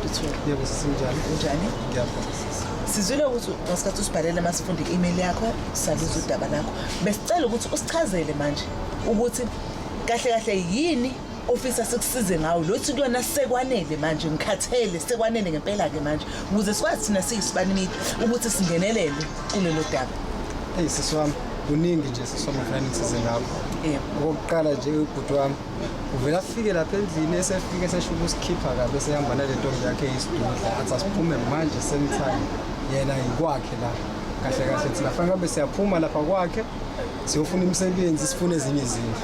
Ntuthuko. Yebo sisi, njani? Unjani? Ngiyaphila sisi. Sizwile ukuthi ngesikhathi usibhalele masifunde i-email yakho, saluzwa udaba lakho. Besicela ukuthi usichazele manje ukuthi kahle kahle yini ofisa sikusize ngawo lothi kuyona sekwanele manje, ngikhathele, sekwanele ngempela-ke manje, ukuze sikwazi thina siyisibani media ukuthi singenelele kulelo daba. Eyi sisi wami, kuningi nje sisi wami ngifuna ningisize ngakho. Yebo. Okokuqala nje ubhuti wami uvele afike lapha endlini, esefike sesho ukusikhipha kabi, esehamba nale ntombi yakhe eyisidudla, athi asiphume manje same time. Yena yikwakhe la. Kahle kahle thina fanele ngabe siyaphuma lapha kwakhe siyofuna imisebenzi, sifune ezinye izindlu.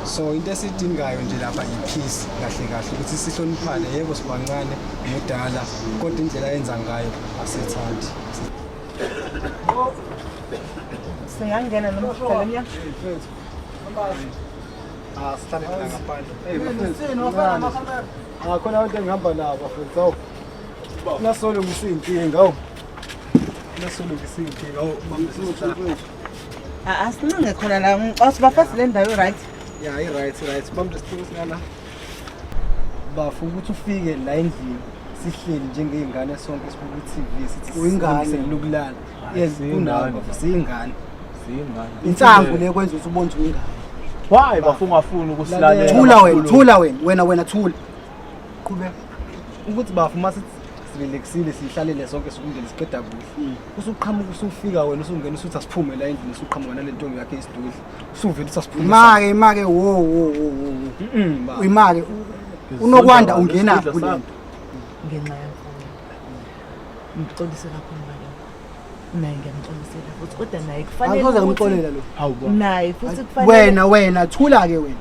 So into esiyidingayo nje lapha i-peace kahle kahle, ukuthi sihloniphane. Yebo sibancane, mudala, kodwa indlela ayenza ngayo asithandi. Singangena noma sihlale emnyango? Ah, sihlale la ngaphandle. Hey, bafethu. Ah, khona abantu engihamba nabo bafethu. Awu. Nasolo ngisiyinkinga, awu. Nasolo ngisiyinkinga, awu. Bambe. Asincinge khona la, ngicela bafasi le ndawo right. Ya, i-right, right. Bambe isitulo singala. Bafu ukuthi ufike la endlini sihleli njengey'ngane sonke sibuka i-TV sithi Uyingane. silungiselela ukulala. Yes, Siyingane. kunawe bafu, siyingane. Siyingane. Insangu le kwenza ukuthi ubone ukuthi uyingane. Why bafu ungafuni ukusilalela? Thula wena, thula wena, wena wena thula. Qhubeka. Ukuthi bafu mase sirelaxile sihlalele sonke sikumndeni siqeda kuhle. Usuqhamuka usufika wena usungena usuthi asiphume la endlini, usuqhamuka nale ntombi yakhe isidudla. Usuvela uthi asiphume. Imake, imake, wo wo wo wo. Baba. Imake unokwanda ungena kule nto. Ngenxa yamfundo. Ngixolise kakhulu ngalokho. Naye ngiyamxolisela futhi, kodwa naye kufanele Angikhoze ukuthi- ngimxolela lo. Hawu baba. Naye futhi kufanele Wena wena thula ke wena.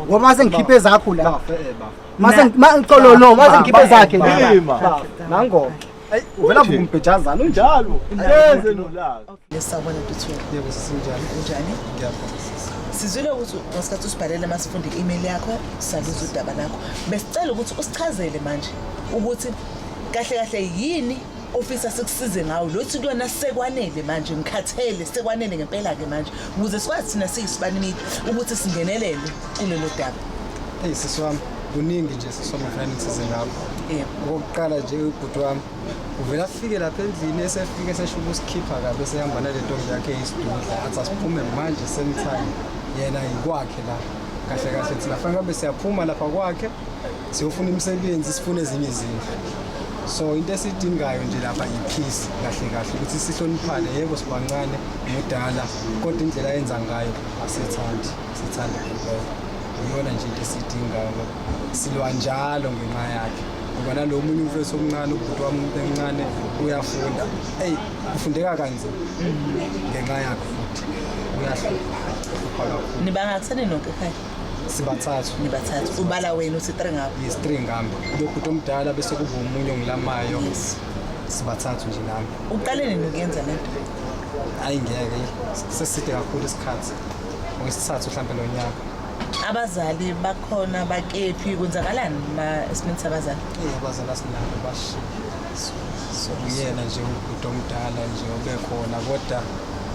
Ngoba mase ngikhiphe zakho la. Bafu bafu. Mase ma xolo no, mase ngikhiphe zakhe la. Ima. Bafu. Nango. Ayi uvela vuka umbhejazana Unjalo. Eze nolaka. Lesawubona Ntuthuko. Yebo sisi, njani? Unjani? Ngiyaphila sisi. Sizwile ukuthi ngesikhathi usibhalele masifunde i-email yakho, saluzwa udaba lakho. Besicela ukuthi usichazele manje ukuthi kahle kahle yini ofisa sikusize ngawo lothi kuyona sekwanele manje, ngikhathele, sekwanele ngempela-ke manje, ukuze sikwazi thina siyisibani media ukuthi singenelele kulelo daba. Eyi sisi wami, kuningi nje sisi wami ngifuna ningisize ngakho. Yebo. Okokuqala nje ubhuti wami uvele afike lapha endlini, esefike sesho ukusikhipha kabi, esehamba nale ntombi yakhe eyisidudla, athi asiphume manje same time. Yena yikwakhe la. Kahle kahle thina fanele ngabe siyaphuma lapha kwakhe siyofuna imisebenzi, sifune ezinye izindlu. So into esiyidingayo nje lapha i-peace kahle kahle, ukuthi sihloniphane. Yebo sibancane, mudala, kodwa indlela ayenza ngayo asithandi, sithanda ngempela. Iyona nje into esiyidingayo ngoba silwa njalo ngenxa yakhe. Ngoba nalo omunye umfethu omncane, ubhuti wami umuntu emncane uyafunda. Eyi kufundeka kanzima ngenxa yakhe futhi. Uyahlupha, uhlupha kakhulu. Nibangakuseni nonke ekhaya? Sibathathu. Nibathathu. Ubala wena uthi three ngabo? Yes, three ngami. Lo bhuti omdala bese kuba omunye ongilamayo. Yes. Sibathathu nje nami. Uqale nini ukuyenza le nto? Ayi ngeke, seside kakhulu isikhathi. Okwesithathu mhlampe lo nyaka. Abazali bakhona bakephi, kwenzakalani ma esimeni sabazali? Eyi abazali asinabo, bashiye. So uyena nje ubhuti omdala nje obekhona, kodwa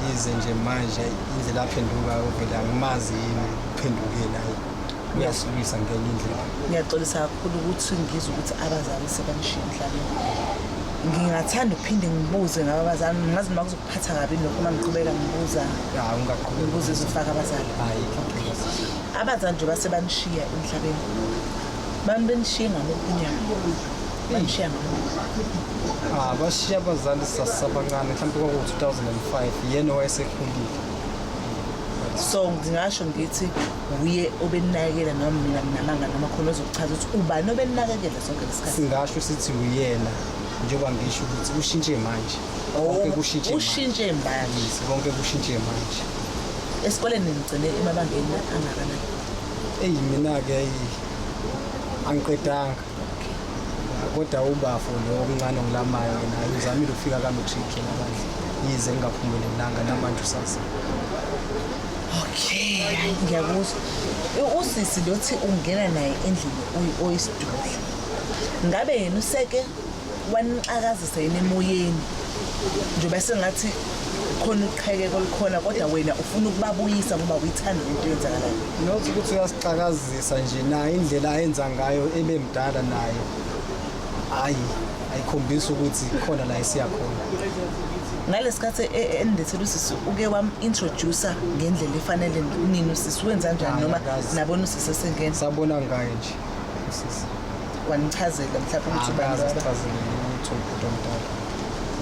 yize nje manje indlela aphenduka uvele angimazi yini uphenduke naye. Uyasilwisa ngenye indlela. Ngiyaxolisa kakhulu ukuthi ngizwe ukuthi abazali sebanishiya emhlabeni. Ngingathanda ukuphinde ngibuze ngabo abazali, ngingazi noma kuzokuphatha kabi lokho uma ngiqhubeka ngibuza. Ya ungaqhubeka. Ngibuze izofaka abazali. Hayi inkinga. Abazali nje basebanishiya emhlabeni. Bami benishiye ngamuphi unyaka? Banishiya ngamuphi? Ah, bashiya abazali sasabancane, mhlawumbe kwaku-2005, yena owayesekhulile. So ngingasho ngithi uye obeninakekela noma mina nginamanga, noma khona ozokuchaza ukuthi ubani obeninakekela sonke lesikhathi? Singasho sithi uyena, njengoba ngisho ukuthi ushintshe manje. Konke kushintshe manje. Ushintshe manje. Yes, konke kushintshe manje. Esikoleni nigcine emabangeni angakanani? Eyi mina-ke eyi angiqedanga. Kodwa ubafo lo omncane ongilamayo yena uzamile ukufika ka-matric yena bandla. Yize ngingaphumelelanga namanje usazi. Okay, hayi ngiyakuzwa. Usisi lothi ungena naye endlini oyisidudla. Ngabe yena useke wanixakazisa yini emoyeni? Njengoba sengathi khona uqhekeko olukhona, kodwa wena ufuna ukubabuyisa ngoba uyithanda lento eyenzakalayo. Not ukuthi uyasixakazisa nje, naye indlela ayenza ngayo ebemdala naye. Hhayi, ayikhombisi ukuthi khona la esiya khona. Ngalesikhathi enilethela usisi uke wam-introducer ngendlela efanele nini usisi wenza njani Hayi, noma akazi. nabona usisi esengena Sabona ngaye nje usisi. wanichazela mhlawumbe ukuthi ubani Akaze baba asichazele lutho ubhuti omdala.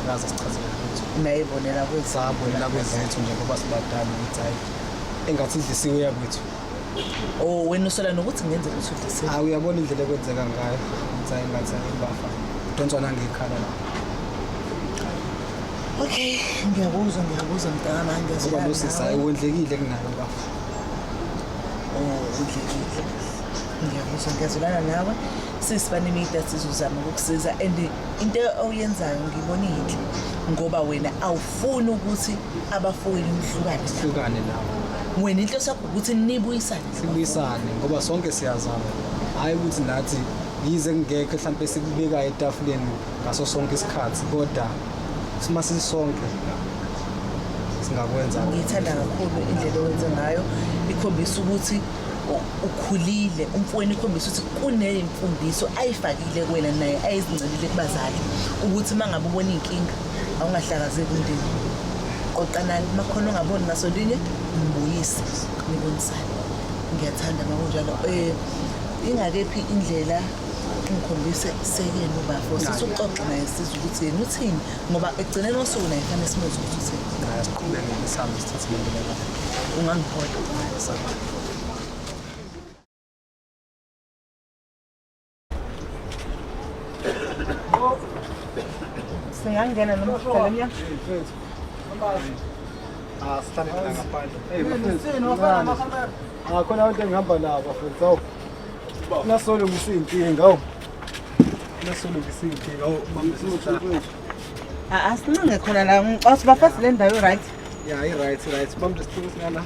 Akaze asichazele lutho. nayibonela kwethu. Sabonela kwezethu nje ngoba sibadala ukuthi hhayi engathi idlisiwe yakwethu. Oh wena usola nokuthi kungenzeka ukuthi udlisiwe. Hayi uyabona indlela ekwenzeka ngayo ukuthi hhayi engathi hhayi bafa. Udonswa nangekhala la. Okay, ngiyakuzwa ngiyakuzwa mntakama Ngoba ngiyazwelana nosisi nawe. hhayi wondlekile kunayo bafa. Oh, udlekile. Ngiyakuzwa ngiyazwelana nawe. Sisibanemida sizozama ukukusiza and into oyenzayo ngibona iyinhle ngoba wena awufuni ukuthi abafowenu nihlukane nabo. Sihlukane nabo. Wena inhloso yakho ukuthi nibuyisane. Sibuyisane ngoba sonke siyazama. Hhayi ukuthi nathi yize kungekho mhlampe sikubekayo etafuleni ngaso sonke isikhathi kodwa uma sisonke singakwenza. Ngiyithanda kakhulu indlela owenze ngayo ikhombisa ukuthi ukhulile umfowenu ikhombisa ukuthi kunemfundiso ayifakile kuwena naye ayizincelile kubazali ukuthi uma ngabe ubona iy'nkinga awungahlakazeki umndeni qoqanani uma khona ongaboni ngasolinye mbuyise nibonisane ngiyathanda uma kunjalo um ingakephi indlela ngikhombise sekeni ubafo sisuxoxe naye sizwe ukuthi yena uthini ngoba ekugcineni kosuku naye fanele simuzwe ukuthi uthini. Hayi asiqhubeke sihambe sithathe le nto le. Ungangikholwa. Singangena noma sihlale emnyango? Ah, sihlale la ngaphandle. Hey, bafethu. Ah, khona abantu engihamba nabo bafethu. Awu. Nasolungisa iy'nkinga, awu. Nasolungisa iy'nkinga, awu. Bambe sihlale. Asincinge khona la ngicabanga bafasi le ndawo right. Ya, i-right, right. Bambe isitulo singala.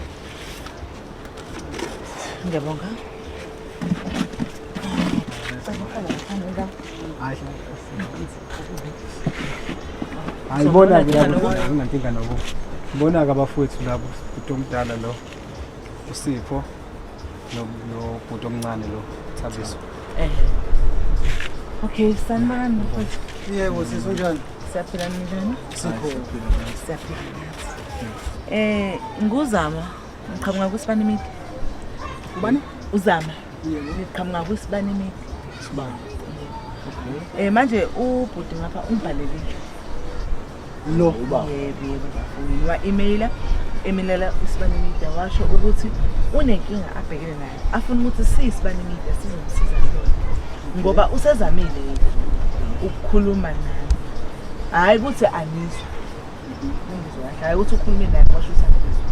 Ngiyabonga. Hayi bona-ke labo anginankinga nabo. Bona-ke abafowethu labo, ubhuti omdala lo, uSipho nobhuti omncane lo, Thabiso. Eh. Okay, sanibonani mfowethu. Yebo, sisi unjani? Siyaphila ninjani? Sikhona. Siyaphila nathi. Eh, nguzama ngiqhamuka kwisibani media. Ubani? Uzama. Yebo. Ngiqhamuka kwisibani media. Sibani. Eh manje ubhuti ngapha ungibhalelile. Lo. Yebo yebo bafowenu wa-emaila emilela usibani media washo ukuthi unenkinga abhekene nayo afuna ukuthi siyisibani media sizomsiza kuyona ngoba usezamile yena ukukhuluma nami hhayi ukuthi anizwa ungizwe kahle hhayi ukuthi ukhulume naye kwasho ukuthi anizwa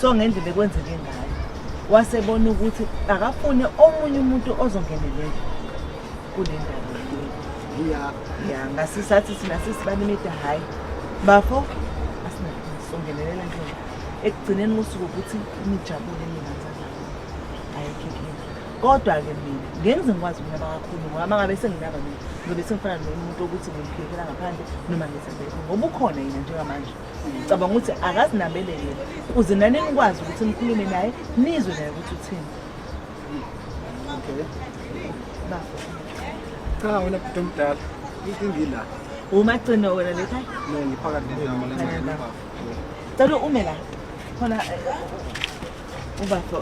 so ngendlela ekwenzeke ngayo wasebona ukuthi akafune omunye umuntu ozongenelela kule ndaba le. Ya. Ya ngasisathi thina sisibani media hhayi bafo asinasongenelela kuyona ekugcineni kosuku ukuthi nijabule ningazana ayikho inkinga kodwa-ke mina ngeke ngize ngikwazi ukunaba kakhulu ngoba uma ngabe senginaba mina ngizobe sengifana nomuntu ukuthi ngimkhekela ngaphandle noma ngithembeke ngoba ukhona yena njengamanje ngicabanga ukuthi akazinabele yena ukuze nani nikwazi ukuthi nikhulume naye nizwe naye ukuthi uthini. Okay. Bafo. Cha wena bhuti omdala, inkinga ila. Umagcino wena lekhaya? No, ngiphakathi nendawo la Phakathi. bafo. Cela ume la. Khona ubafo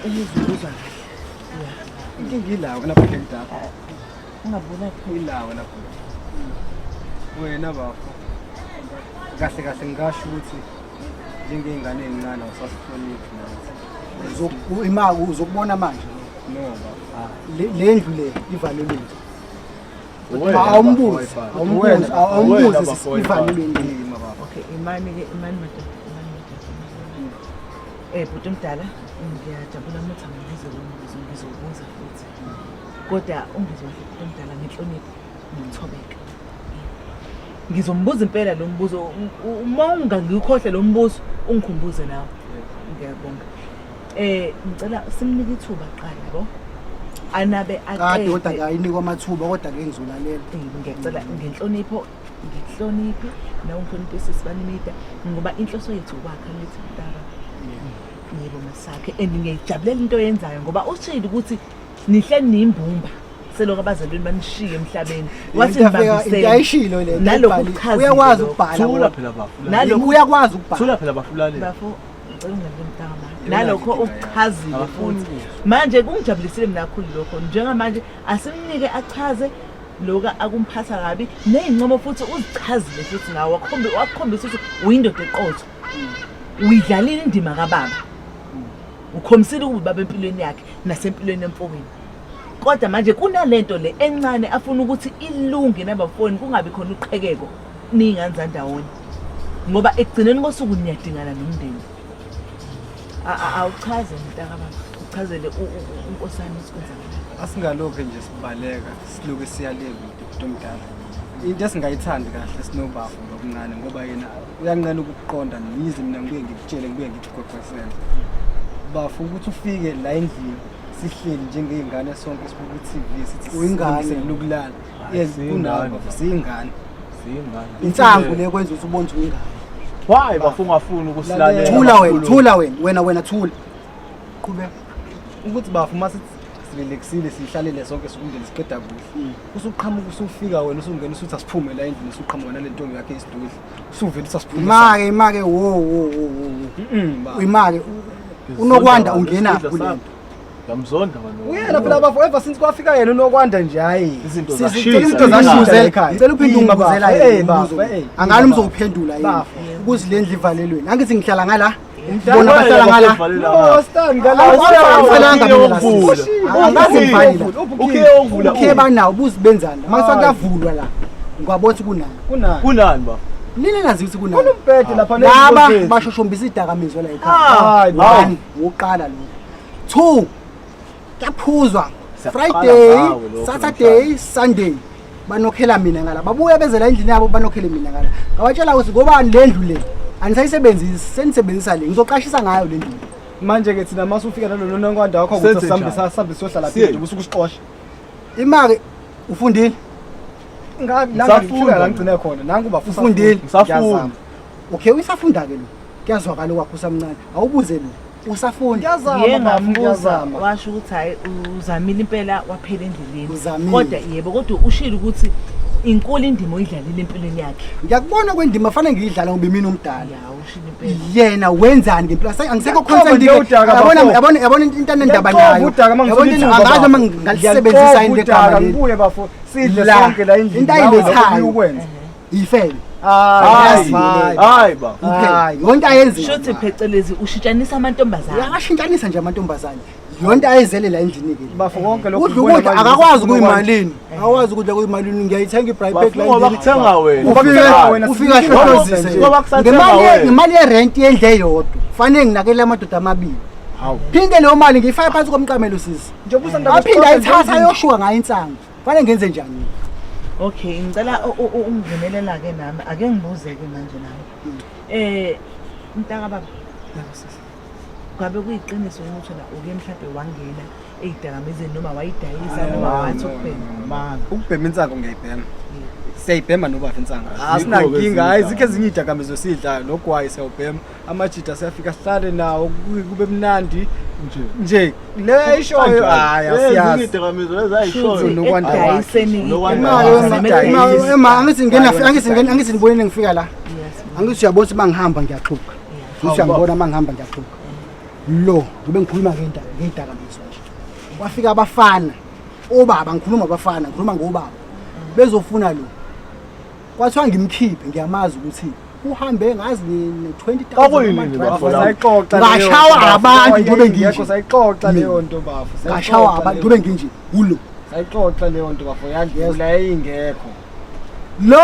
umuzwe uzwa kahle. Inkinga ila wena bhuti omdala. Ungabona Ila wena bhuti. Wena bafo. Kahle kahle ngingasho ukuthi njengey'ngane ey'ncane awusasihloniphi nathi. Ima uzokubona manje. No bafo. Le ndlu le ivalelwe. Wena Awumbuzi, bafo, awumbuzi, wena awumbuzi bafo, ivalelwe ndlu. Ima bafo. Okay, imani ke imani madoda, imani madoda. Bhuti omdala, ngiyajabula ukuthi angibuze lo mbuzo ngizobuza futhi. Kodwa ungizwe kahle bhuti omdala ngenhlonipho nokuthobeka. Ngizombuza impela lo mbuzo uma ungangikhohle lo mbuzo ungikhumbuze nawe. Ngiyabonga. Ngicela simnike ithuba kuqala yabo. Anabe Kade kodwa aqede. ke ayinikwa amathuba kodwa ke ngizolalela. Ngiyacela ngenhlonipho ngikuhloniphe nawe ungihloniphe sisibani media ngoba inhloso yethu ukwakha lithi mntaka. Yebo masakhe and ngiyayijabulela into oyenzayo ngoba ushilo ukuthi nihle niyimbumba. Selokhu abazali benu banishiye emhlabeni. Wathi Into afika- nibambisene. into ayishilo le, into Nalokhu ayibhalile. kuchazile Uyakwazi lokho. ukubhala Thula wona. phela bafu. Nalokhu- Uyakwazi ukubhala. Thula phela bafu lalela. Bafo, ngicela ungabi mntama. Nalokho ukuchazile futhi. Manje kungijabulisile mina kakhulu lokho. Njengamanje asimnike achaze lokhu akumphatha kabi ney'ncomo futhi uzichazile futhi ngawo wakhombisa ukuthi uyindoda eqotho. Uyidlalile indima kababa. Ukhombisile ukuba ubaba empilweni yakhe nasempilweni yemfowenu. Kodwa manje kunalento le encane afuna ukuthi ilunge nabafowenu kungabi khona uqhekeko niy'ngane zandawonye. Ngoba ekugcineni kosuku niyadingana nomndeni. Awuchaze mntakababa, uchazele unkosana ukuthi kwenzakalani. Asingalokhu nje sibaleka, siloke siya le kude bhuti omdala. Into esingayithandi kahle sinobafo ngokuncane ngoba yena uyanqena ukukuqonda ngize mina ngibuye ngikutshele ngibuye ngikugwegwesele. Bafo ukuthi ufike la endlini sihleli njengey'ngane sonke sibuka i-TV sithi Uyingane. silungiselela ukulala. Yes, Siyingane. kunawe bafo siyingane. Siyingane. Insangu le kwenza ukuthi ubone ukuthi uyingane. Why bafu ungafuni ukusilalela? Thula wena, Bakhulu? thula wena, wena wena thula. Qhubeka. Ukuthi bafo uma sithi sirelaxile sihlalele sonke sikumndeni siqeda kuhle. Usuqhamuka usufika wena usungena usuthi asiphume la endlini usuqhamuka nale ntombi yakhe isidudla. Usuvele uthi asiphume. Imake, imake, wo wo wo wo. Bafo. Imake uNokwanda ungena Isidla kule sakho. nto. Ngiyamzonda wena. Uyena phela bafo ever since kwafika yena uNokwanda nje hayi. Izinto Sisi, zashisa. ngicela uphinde Ekhaya. ungibuzele, Ekhaya. ngicela uphinde Ima, ungibuzela bafo. yena Eh, umbuzo. bafo, eh. Angani umzowuphendula yini? Bafo. Ukuthi le ndlu ivalelweni. Angithi ngihlala ngala. Umdala Bona bahlala ngala. No, Stan ngala. Awuvalanga mina la Ukuvula. sisi. Angaze ngivalile. Ukhiye wokuvula. Ukhiye banawo buzibenzani. Mase Hayi. kuyavulwa la. Ngiyabona ukuthi kunani. Kunani? Kunani bafo? Nini nazi ukuthi kunani? Kunombhede lapha Laba bashoshombisa idakamizwa la ekhaya. Hayi, One, wokuqala lo. Two, kuyaphuzwa. Siyaqala Friday, ngawe lokho Saturday, Sunday. Banokhela mina ngala. Babuya beze la endlini yabo banokhele mina ngala. Ngabatshela ukuthi ngobani le ndlu le? Anisayisebenzisi, senisebenzisa le. Ngizoqashisa ngayo le ndlu. Manje ke thina mase ufika nalolo Nokwanda wakho Senze ukuthi sambe njani? sambe siyohlala Siye. phi nje usukusixosha. Imake ufundile? La Ngisafunda ngifika la ngigcine khona nangu bafo Ufundile? Ngisafunda. Okay, uyisafunda ke lo. Kuyazwakala kwakho usamncane. Awubuze lo. Usafunda. Ngiyazama Ye bafo ngambuza ngiyazama. washo ukuthi hayi uzamile impela waphela endleleni. Uzamile. Kodwa yebo kodwa ushilo ukuthi inkulu indima oyidlalile empilweni yakhe. Ngiyakubona kwendima fanele ngiyidlala ngoba imina omdala. Ya ushilo impela. Yena wenzani ngempilo? Angisekho Ngiyaqoba concerned nje udaka, Yabona bafo. yabona yabona into enendaba Ngiyaqoba nayo. udaka uma Yabona ngithola into ithuba, angazi noma bafo. ngingalisebenzisa yini Ngiyaqoba legama udaka, leli. ngibuye bafo sidle La, sonke la endlini. into nawe ayilethayo. lokhu ukwenza. Ifele. Hayi, Hayi. hayi. Hayi bafo. Kuphela. Yonke ayenziyo. Shuthi phecelezi ushintshanisa amantombazane. Uyashintshanisa nje amantombazane. Yonke ayizele la endlini ke. Bafo konke lokhu Udla ngibona ukudla manje akakwazi ukuthi kuyimalini. Akakwazi ukudla kuyimalini. Ngiyayithenga i-braai pack la Bafo ngoba endlini. kuthenga wena. Ngoba kuthenga wena, Ufika sifike hlohlozise. Ngoba kusathenga Ngemali wena. ngemali yerent yendle eyodwa. Fanele nginakele amadoda amabili. Hawu. Phinde leyo mali ngiyifake phansi komqamelo sisi. Njengoba usanda Aphinde kusixoxa ayithatha nje ayoshuka ngayo insangu. Fanele ngenze njani? Okay, ngicela ungingenelela ke nami. Ake ngibuze ke manje nami. Mntaka baba. Ngabe kuyiqiniso yini ukuthi wena uke mhlawumbe wangena ey'dakamizweni noma wayidayisa noma wathi ukubhema? Ukubhema insangu ngiyayibhema. Siyayibhema nobafo insangu. Azikho-ke Asinankinga, hayi ezinye zikho ezinye iy'dakamizwa esiyidlayo nogwayi siyawubhema. Amajita siyafika sihlale nawo kube mnandi Nje. nje. Le ayishoyo hayi Ezinye asiyazi. izidakamizwa lezi ayishoyo. Shuthi Nokwanda kwakhe. ekudayiseni Nokwanda idakamizwa, kwakhe. kumele Ema angithi ngena angithi ngena angithi nibonile ngifika la. Yes. Angithi uyabona ukuthi mangihamba ngiyaxhuka. Ngithi uyangibona mangihamba ngiyaxhuka. Lo ngibe ngikhuluma ngento ngedakamizwa nje. Kwafika abafana. Obaba ngikhuluma abafana, ngikhuluma ngobaba. Bezofuna lo. Kwathiwa ngimkhiphe ngiyamazi ukuthi uhambe ngazi ne-20,000 Kwakuyini bafo lapho? Sayixoxa leyo Ngashawa nto, bafo. abantu njengoba Yayingekho, nginje. Sayixoxa Mina. leyo nto bafo. Ngashawa Sayixoxa abantu leyo- njengoba nginje ulo. Sayixoxa leyo nto bafo yadlula yayingekho. Lo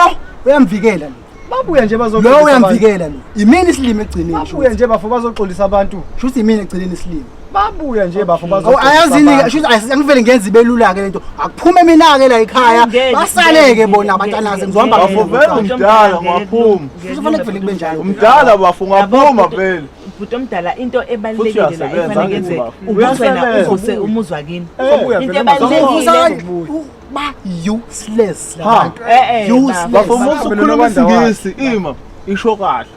uyamvikela lo. Babuya nje bazoxolisa Lo abantu. uyamvikela lo. Imini isilimo ekugcineni. Babuya nje bafo bazoxolisa abantu. Shuthi imini ekugcineni isilimo. Babuya nje bafo Awu bazoxolisa. ayazini ke abantu. shuthi angivele ngenze ibelula ke lento. Akuphume mina ke la ekhaya. Ngeke, Basale ke ngeke, bona ngeke, abantanazi ngeke, ngizohamba Bafo mina. vele umdala ungaphuma. Futhi kufanele kuvele kube njalo. Umdala bafo ungaphuma vele. Bhuti omdala into ebalulekile la uyasebenza, efanele angithi yenzeke bafo. ukuthi wena Uyasebenza. uvuse umuzwa kini. Uzobuya Into vele ebalulekile Ba useless Ha. labantu. bafo. Bafo Useless. musu ukhuluma isiNgisi ima isho kahle.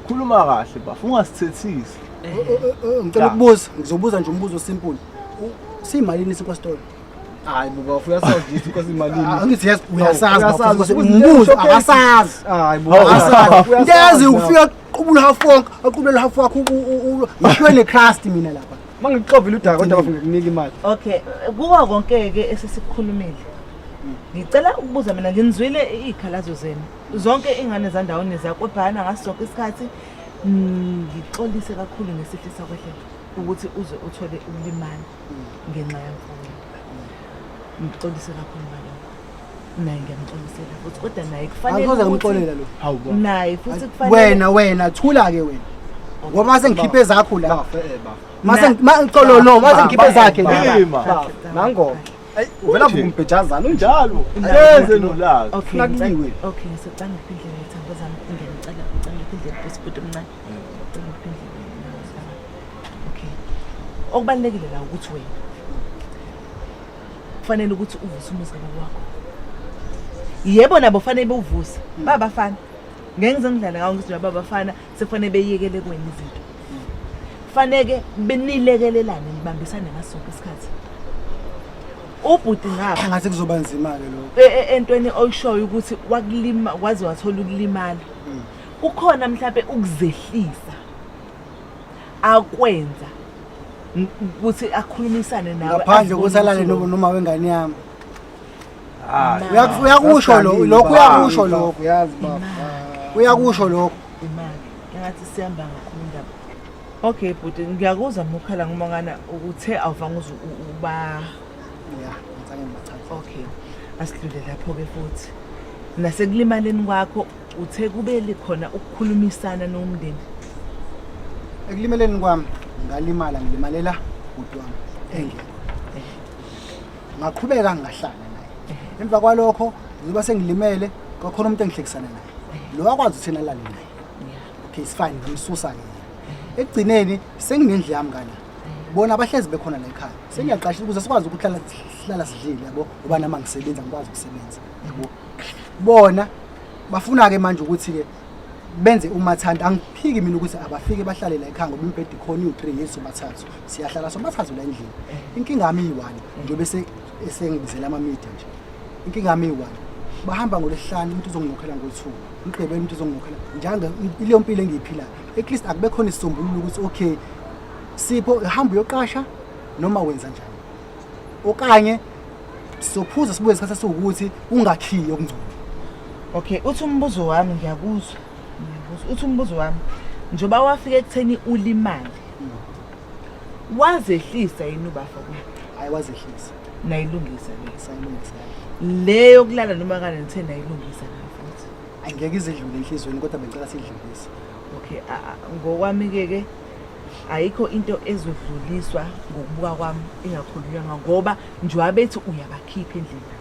Khuluma kahle bafo ungasithethisi. Ngicela ukubuza, ngizobuza nje umbuzo simple. Siyimalini isinkwa store? Hayi bo bafo uyasazi ukuthi imalini. Angithi yes uyasazi Uyasazi bafo, ukuthi umbuzo showcase. akasazi. Hayi bo. Akasazi. Uyasazi. Into yazi ufika qubula half wonke, aqubula half wakho ngishiwe necrust mina lapha. Mangikuxovile udaka kodwa bafo ngikunika imali. Okay, kuko konke ke esesikukhulumile. Ngicela ukubuza mina nginizwile iy'khalazo zenu. Zonke iy'ngane zandawoni ziyakubhana ngaso sonke isikhathi. Ngixolise kakhulu ngesihle sakwehlela ukuthi uze uthole ukulimala ngenxa yamfowenu. Ngixolise kakhulu ngalokho. Naye ngiyamxolisela futhi kodwa naye kufanele Angikhoze ukuthi- ngimxolela lo. Hawu baba. Naye futhi kufanele Wena wena thula ke wena. Ngoba mase ngikhiphe ezakho la. Bafo eh bafo. Mase xolo no mase ngikhiphe ezakhe la. Ima. Bafo nango. Ayi uvela Uthi? vukumbhejazana unjalo. Hleze nolaka. Okay, Funa ngicela- kuliwe. Okay, ngisacela ngiphe indlela yethambo zami. Ngiyacela, ngicela ngiphe indlela bhuti bhuti omncane. Ngicela ngiphe indlela. Okay. Okubalulekile la ukuthi wena kufanele ukuthi uvuse umuzi kababa wakho. Yebo nabo fanele bewuvuse. Babafana. Ngeke ngize ngidlale ngawo ngithi babafana sekufanele beyekele kuwena izinto. Faneke benilekelelane nibambisane ngaso sonke isikhathi. Ubhuti ngapha Ngathi kuzoba nzima ke lokho. Entweni oyishoyo ukuthi wakulima waze wathola ukulimala kukhona mhlawumbe ukuzehlisa akwenza ukuthi akhulumisane nawe Ngaphandle azibone kokuthi alale ukuthi noma wengane yami. Hayi. Uyakusho lo lokho uyakusho lokho. Uyazi bafo. Uyakusho lokho. Imali engathi sihamba kakhulu indaba. Okay bhuti, ngiyakuzwa mina ukhala ngomangana uthe awuvange uze uba Yeah, ngicela ngibachaze. Okay, asidlule lapho-ke futhi nasekulimaleni kwakho uthe kube likhona ukukhulumisana nomndeni. Ekulimeleni kwami ngalimala ngilimalela bhuti wami engekho. Ngaqhubeka ngahlala naye. Emva kwalokho ngizoba sengilimele kwakhona umuntu engihlekisana naye. Lo wakwazi ukuthi alale naye. Okay, it's fine, ngimsusa ke. Ekugcineni senginendlu yami ngala. Bona abahlezi bekhona la ekhaya. Sengiyaqasha ukuze sikwazi ukuhlala sihlala sidlile yabo ngoba nami angisebenzi angikwazi ukusebenza yabo. Bona bafuna ke manje ukuthi ke benze umathanda angiphiki mina ukuthi abafike bahlale la ekhaya ngoba imibhede ikhona iwu-3 yethu sobathathu siyahlala sobathathu la endlini. Inkinga yami iyi-one njengoba esengibizela ama-media nje. Inkinga yami iyi-one bahamba ngolwesihlanu umuntu uzonginokhela ngo-2 umgqibelo umuntu uzonginokhela njalo ileyo mpilo engiyiphilayo. At least akube khona isisombululo ukuthi okay Sipho hamba uyoqasha noma wenza njani okanye sophuza sibuye isikhathi esiwukuthi ungakhiyi okungcono. Okay, uthi umbuzo wami ngiyakuzwa. Ngiyakuzwa. Uthi umbuzo wami njengoba wafika ekutheni ulimale. Wazehlisa yini ubafa kuwe? Hayi wazehlisa. Nayilungisa le. Sayilungisa. Le yokulala noma kane nithe nayilungisa nayo futhi. Angeke izidlule enhliziyweni kodwa bengicela sidlulise. Okay, ngokwami ke ke ayikho into ezodluliswa ngokubuka kwami ingakhulunywanga ngoba njengoba bethi uyabakhipha endlini.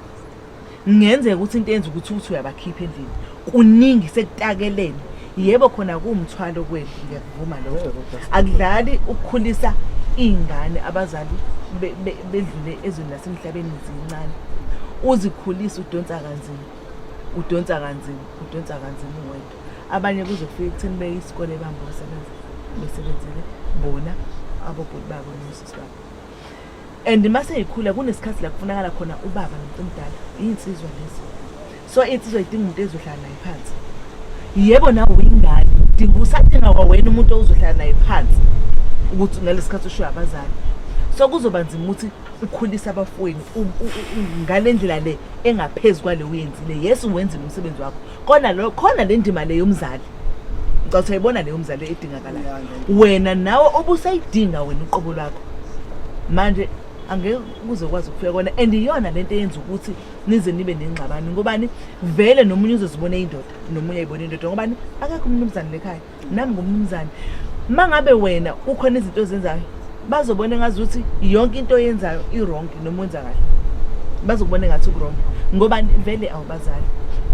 Kungenzeka ukuthi into eyenza ukuthi uthi uyabakhipha endlini kuningi sekutakelene. Yebo khona kuwumthwalo kwenu ngiyakuvuma lokho. Akudlali ukukhulisa iy'ngane abazali bedlule ezweni lasemhlabeni zincane. Uzikhulise udonsa kanzima, udonsa kanzima, udonsa kanzima uwedwa. Abanye kuze kufike ekutheni beye isikole bahambe basebenze besebenzele bona abobhuti babo nosisi babo. And mase yikhula kunesikhathi la kufunakala khona ubaba nomuntu omdala, iy'nsizwa lezi. So iy'nsizwa yidinga umuntu ezohlala naye phansi. Yebo nawe uyingane, udinga usadinga kwawena umuntu ozohlala naye phansi ukuthi ngalesi sikhathi ushiwe abazali. So kuzoba nzima ukuthi ukhulise abafowenu ngale ndlela le engaphezu kwale uyenzile. Yes uwenzile umsebenzi wakho. Kona lo khona le ndima le yomzali. Ngicabanga ukuthi uyayibona leyo mzali edingakalayo. Yeah, ngiyayibona. Wena nawe obusayidinga wena uqobo lwakho. Manje angeke kuze kwazi ukufika kona and iyona lento eyenza ukuthi nize nibe nengxabano ngobani vele nomunye uzozibona indoda nomunye ayibone indoda ngobani akekho umnumzane lekhaya nami ngumnumzane. Mangabe wena kukhona izinto ozenzayo bazobona ngazuthi yonke into oyenzayo i-wrong noma wenza kahle bazokubona ngathi uku-wrong ngoba vele awubazali,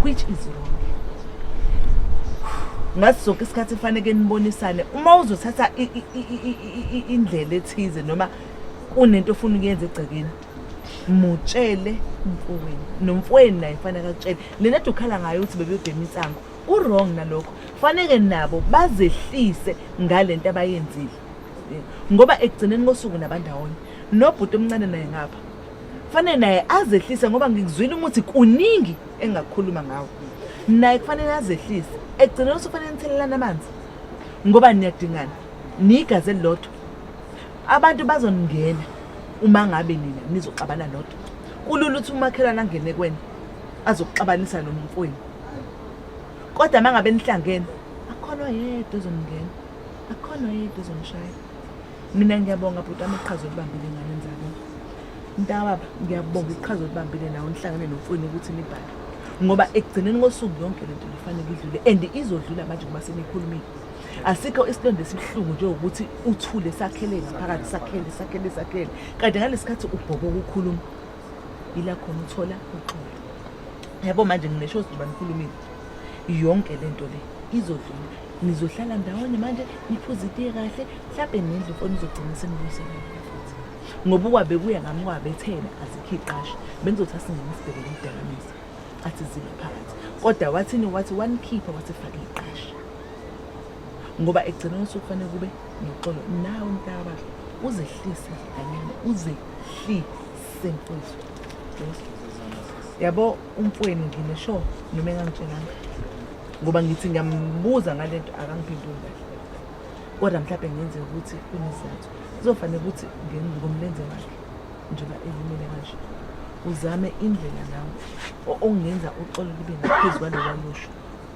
which is wrong. Ngathi sonke isikhathi kufanele nibonisane uma uzothatha indlela ethize noma kunento ofuna ukuyenza egcekeni, mutshele umfowenu nomfowenu naye kufanele akutshele lena ade ukhala ngayo ukuthi bebebhema insango ku-wrong nalokho faneke nabo bazehlise ngale nto abayenzile ngoba ekugcineni kosuku nabandawonye nobhuti omncane naye ngapha Kufanele naye azehlise ngoba ngikuzwile uma uthi kuningi engingakukhuluma ngawo. Naye kufanele azehlise. Ekugcineni usufanele nithelelane amanzi ngoba niyadingana. Niyigazi elilodwa. Abantu bazoningena uma ngabe nina nizoxabana nodwa. Kulula ukuthi umakhelwane angene kwena azokuxabanisa nomfowenu. Kodwa uma ngabe nihlangene akukhona oyedwa ozoningena. Akukhona oyedwa ozonishaya. Mina ngiyabonga bhuti wami iqhaza olibambile enganeni zakini. Mntakababa ngiyabonga iqhaza olibambile nawe nihlangene nomfowenu ukuthi nibhale. Ngoba ekugcineni kosuku yonke lento lifanele idlule and izodlula manje ngoba senikhulumile. Asikho isilonda esibuhlungu njengokuthi uthule sakhele ngaphakathi sakhele sakhele sakhele. Kanti ngalesikhathi ubhobo ukukhuluma ila khona uthola uxolo. Yabo manje nginesho njengoba nikhulumile. Yonke lento le izodlula. Nizohlala ndawonye manje niphuze itiye kahle mhlampe nendlu mfowenu izogcina senibuyiselene futhi. Ngoba ukwabe kuya ngami kwabethena azikho iqashi. Bengizothi asingene sibheke idakamizwa. Athi zile phakathi. Kodwa wathini wathi wanikhipha wathi fake iqashi. Ngoba ekugcineni usuku kufanele kube noxolo. Nawe mntaka uzehlise kancane uzehlise mfowethu. Yabo umfowenu nginesho noma engangitshelanga. Ngoba ngithi ngiyambuza ngalento akangiphenduli kahle. Kodwa mhlawumbe ngenzeka ukuthi kunesizathu. Kuzofanele ukuthi ngomlenze wakhe njengoba elimele kanje. Uzame indlela nawe ongenza uxolo libe ngaphezu kwalo walusho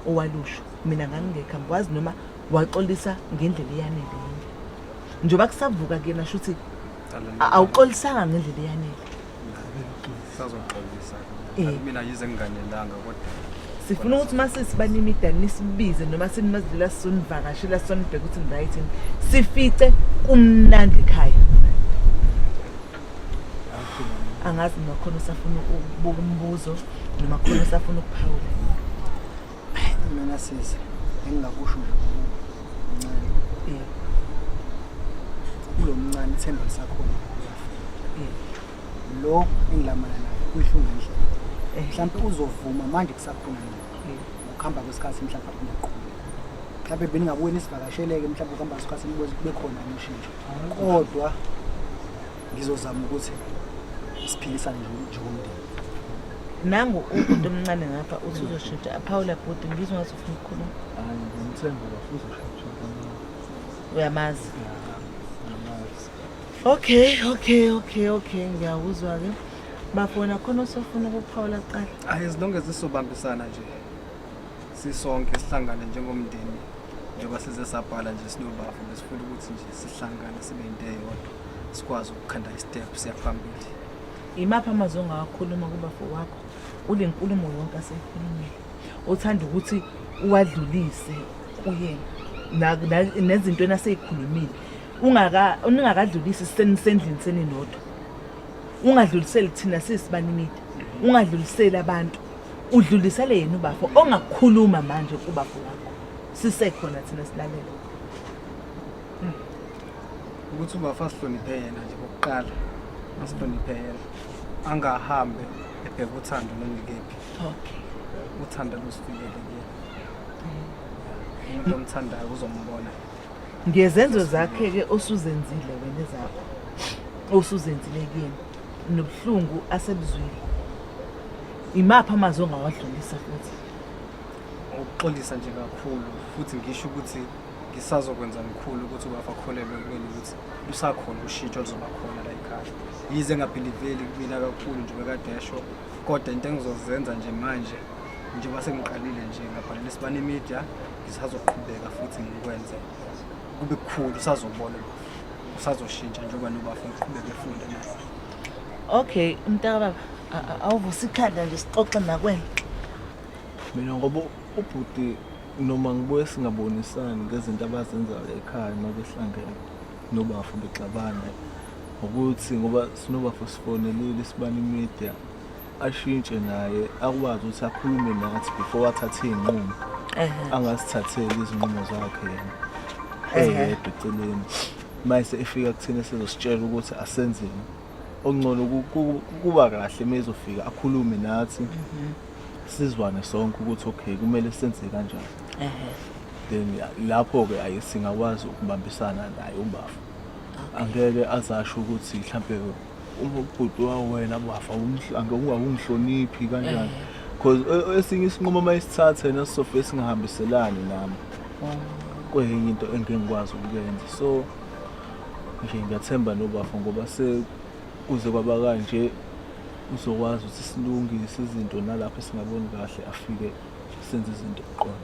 owalusho. Mina ngangingekho angikwazi noma waxolisa ngendlela eyanele yini. Njengoba kusavuka kuyena shuthi awuxolisanga ngendlela eyanele. Sazoxolisa. Mina yize nginganelanga kodwa sifuna ukuthi uma sesibanimida nisibize noma sinimazidlula sizonivakashela sizonibheka ukuthi ni-right yini sifice kumnandi ekhaya. Angazi noma khona usafuna ukubuka umbuzo noma khona usafuna ukuphawula. Mina sisi engingakusho nje mncane. Kulo mncane ithemba lisakhona uyafika. Lo engilamana naye uyihlunga indlela. Mhlawumbe uzovuma manje kusakhona nje. Ukuhamba kwesikhathi mhlawumbe aphinde aqhubeke. Mhlawumbe beningabuye nisivakasheleke mhlawumbe ukuhamba kwesikhathi nibuye kube khona ushintsho. Kodwa ngizozama ukuthi siphilisane njengomndeni. Nangu ubhuti omncane ngapha uthi uzoshintsha. Aphawula bhuti ngizwa ngathi ufuna ukukhuluma. Hayi ngiyamthemba bafo uzoshintsha. Uyamazi? Ngiyamazi. Okay, okay, okay, okay ngiyakuzwa ke. Bafo wena khona osofuna ukuphawula kuqala. Hayi as long as sisobambisana nje sisonke sihlangane njengomndeni njengoba size sabhala nje sinobafo besifuna ukuthi nje sihlangane sibe into eyodwa sikwazi ukukhanda istep siya phambili. Imaphi amazwi ongawakhuluma kubafo wakho kule nkulumo yonke aseyikhulumile othanda ukuthi uwadlulise kuyena nezintweni aseyikhulumile ungaka ningakadlulisi senisendlini seninodwa ungadluliseli thina sisibanimide ungadluliseli abantu udlulisele yena ubafo ongakhuluma manje kubafo wakho sisekhona thina silalela. Ukuthi ubafo asihloniphe yena nje kokuqala asihloniphe yena angahambe ebheka uthando noma ikephi. Okay. Uthando lusifikele kuyena. Umuntu omthandayo uzombona. Ngezenzo zakhe ke osuzenzile wena ezakho osuzenzile kuyena nobuhlungu asebuzwile. Imaphi amazwi ongawadlulisa futhi? Ukuxolisa nje kakhulu futhi ngisho ukuthi ngisazokwenza mkhulu ukuthi ubafo akholelwe kumina ukuthi lusakhona ushintsho oluzoba khona la ekhaya. Yize engabhiliveli kumina kakhulu nje bekade esho kodwa into engizozenza nje manje njengoba sengiqalile nje ngabhalela Isibani Media ngisazoqhubeka futhi ngikwenze kube kukhulu usazobona usazoshintsha njengoba nobafo ngiqhubeke efunda naye. Okay, mntaka baba awuvuse ikhanda nje sixoxe nakwena. Mina ngoba ubhuti noma ngibuye singabonisani ngezinto abazenzayo ekhaya uma behlangene nobafo bexabana ukuthi ngoba sinobafo sifonelile Isibani Media ashintshe naye akwazi ukuthi akhulume nathi before athathe iy'nqumo angasithatheli izinqumo zakhe yena eyedwa eceleni mayese efika kuthina sezositshela ukuthi asenzeni okungcono kuba kahle uma ezofika akhulume nathi sizwane sonke ukuthi okay kumele senze kanjani then lapho-ke ayi singakwazi ukubambisana naye ubafo angeke azasho ukuthi mhlampe Ubhuti wawo wena bafa ungihloniphi kanjani because esinye isinqumo uma isithatha yena sizofike singahambiselani nami kwenye into engeke ngikwazi ukuyenza. So nje ngiyathemba nobafo ngoba sekuze kwaba kanje uzokwazi ukuthi silungise izinto nalapho singaboni kahle afike senze izinto kuqonda.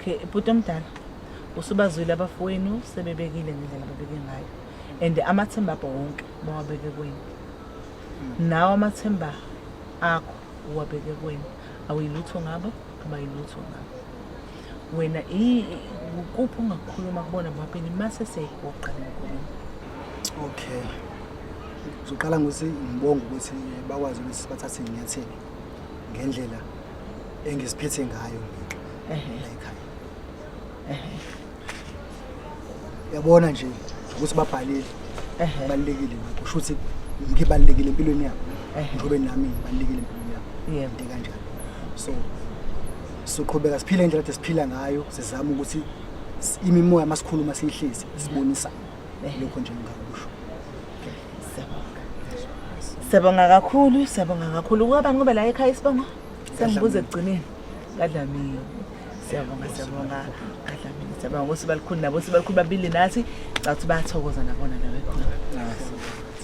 Okay, bhuti omdala, usubazwile abafowenu sebebekile ngendlela ababeke ngayo and amathemba abo wonke bawabeke kwenu. Nawe amathemba akho uwabeke kwenu. Awuyilutho ngabo, abayilutho ngabo. Wena kuphi ungakhuluma kubona bobabili mase siyayiguqa le nkulumo. Okay. Ngizoqala ngokuthi ngibonge ukuthi bakwazi ukuthi bathathe iy'nyathelo ngendlela engiziphethe ngayo mina la ekhaya. Yabona nje ukuthi babhalile kubalulekile lokho, kusho ukuthi ngibalulekile empilweni yabo njengoba nami ngibalulekile empilweni yabo. Into kanjalo. So soqhubeka siphile indlela kade siphila ngayo, sizama ukuthi imimoya masikhuluma siyihlise sibonisane. Lokho nje ngingakusho. Siyabonga. Siyabonga kakhulu, siyabonga kakhulu. Kuba ngoba la ekhaya isibongo sengibuza ekugcineni. KaDlamini. Siyabonga, siyabonga kaDlamini. Siyabonga ukuthi balikhulu nabo, sibalikhulu babili nathi. Cathi bayathokoza nabona la bekhona.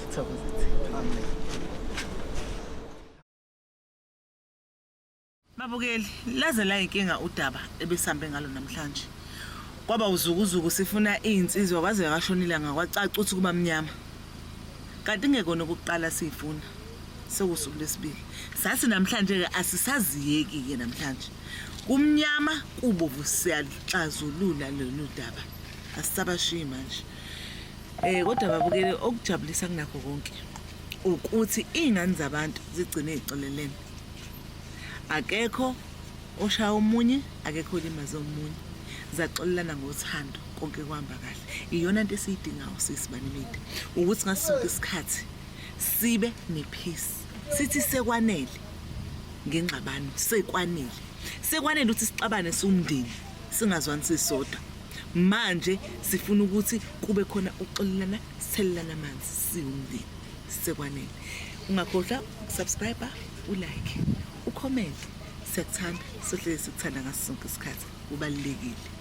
Sithokoze thina. Amen. Babukeli, laze layinkinga udaba ebesihambe ngalo namhlanje. Kwaba uzukuzuku sifuna iy'nsizwa kwaze kwashona ilanga kwacaca ukuthi kuba mnyama. Kanti ngekona okokuqala siyifuna. Sekuwusuku lwesibili. Sathi namhlanje-ke asisaziyeki-ke namhlanje. Kumnyama kubovu siyalixazulula lolu daba. Asisabashiyi manje. Kodwa babukeli okujabulisa kunakho konke ukuthi iy'ngane zabantu zigcine y'xolelene. Akekho oshaya omunye, akekho olimaze omunye. Zaxolelana ngothando, konke kuhamba kahle. Iyona nto esiyidingayo siyisibani media ukuthi ngaso sonke isikhathi sibe ne-peace. Sithi sekwanele ngengxabano, sekwanele. Sekwanele ukuthi sixabane siwumndeni, singazwani sisodwa. Manje sifuna ukuthi kube khona ukuxolelana, sithelelane amanzi siwumndeni. Sekwanele. Ungakhohlwa ukusubscribe, ulike, ucomment. Siyakuthanda, sohlezi sikuthanda ngaso sonke isikhathi. Kubalulekile.